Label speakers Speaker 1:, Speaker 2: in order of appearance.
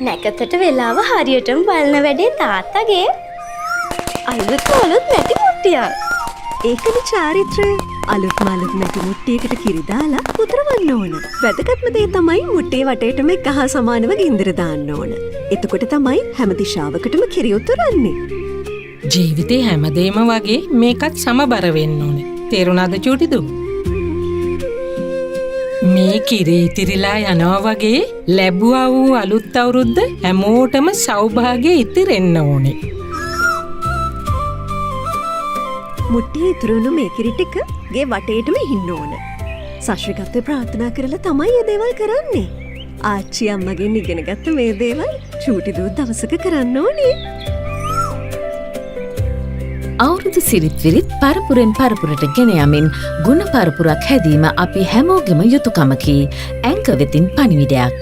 Speaker 1: නැකතට වෙලාව හරියටම බලන වැඩේ තාත්තගේ අලුත්ම අලුත් මැටි මුට්ටියක්.
Speaker 2: ඒකනේ චාරිත්‍රය. අලුත්ම අලුත් මැටි මුට්ටියකට කිරි දාලා උතුරවන්න ඕන. වැදගත්ම දේ තමයි මුට්ටිය වටේටම එක හා සමානව ගින්දර දාන්න ඕන. එතකොට තමයි හැම දිශාවකටම කිරි උතුරන්නේ.
Speaker 3: ජීවිතේ හැමදේම වගේ මේකත් සමබර වෙන්න ඕනේ. තේරුණාද චූටිදු? මේ කිරි ඉතිරිලා යනවා වගේ ලැබුවා වූ අලුත් අවුරුද්ද හැමෝටම සෞභාග්‍ය ඉතිරෙන්න ඕනේ.
Speaker 2: මුට්ටියේ ඉතුරු වුණු මේ කිරි ටික ගේ වටේටම ඉන්න ඕන. සශ්‍රීකත්වය ප්‍රාර්ථනා කරලා තමයි මේ දේවල් කරන්නේ. ආච්චි අම්මගෙන් ඉගෙන ගත්ත මේ දේවල් චූටි දූ දවසක කරන්න ඕනේ.
Speaker 4: අවුරුදු සිරිත් විරිත් පරපුරෙන් පරපුරට ගෙන යමින් ගුණ පරපුරක් හැදීම අපි හැමෝගෙම යුතුකමකි. ඇංක වෙතින් පණිවිඩයක්.